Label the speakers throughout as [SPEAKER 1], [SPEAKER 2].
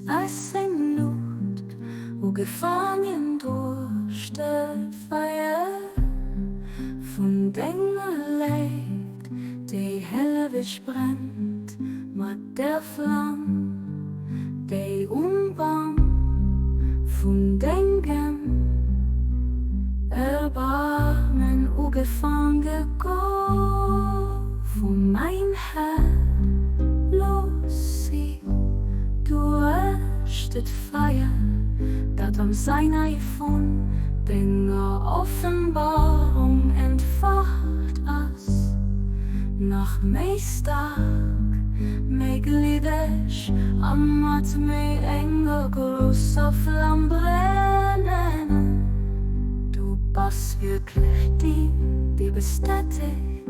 [SPEAKER 1] Ass eng Luucht ugefaangen duerch de Feier vun denger Léift, déi hellewech brennt mat der Flam, déi um Bam vun dengem Erbarmen ugefaange gouf, o mäin Här, looss si duerch dat Feier, dat am Sinai vun denger Offenbarung entfacht ass, nach méi staark, méi gliddeg a mat méi enger grousser Flam brennen. Du bass wierklech deen, dee bestätegt,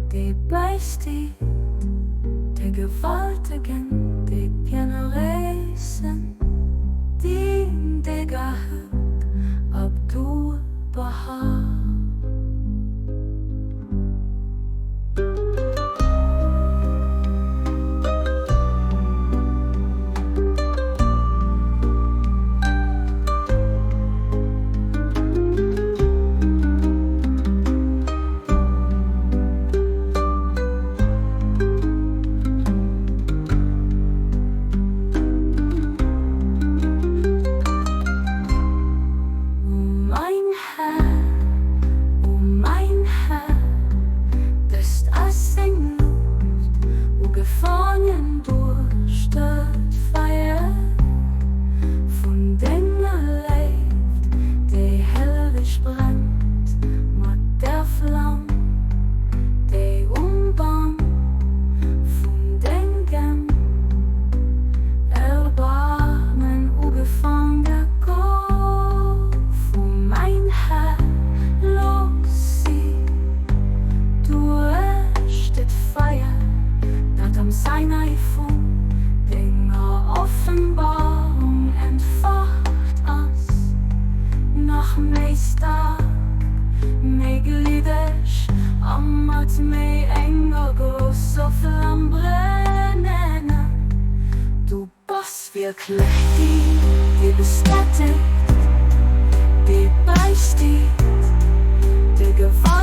[SPEAKER 1] dee bäisteet de Gewaltegen, dee Generéissen, deen dee gehört Abdu'l-Bahá. O mein Här, o mein Här, dëst ass seng Luucht, ugefaangen duerch dat Feier vun denger Léift, déi hellewech brennt mat der Flam, déi um Bam vun dengem Erbarmen ugefaange gouf. O mäin Här, looss si duerch dat Feier, dat am Sinai vun denger Offenbarung entfacht ass, nach méi staark, méi gliddeg a mat méi enger grousser Flam brennen. Du bass wierklech deen, dee bestätegt, dee bäisteet de Gewaltegen.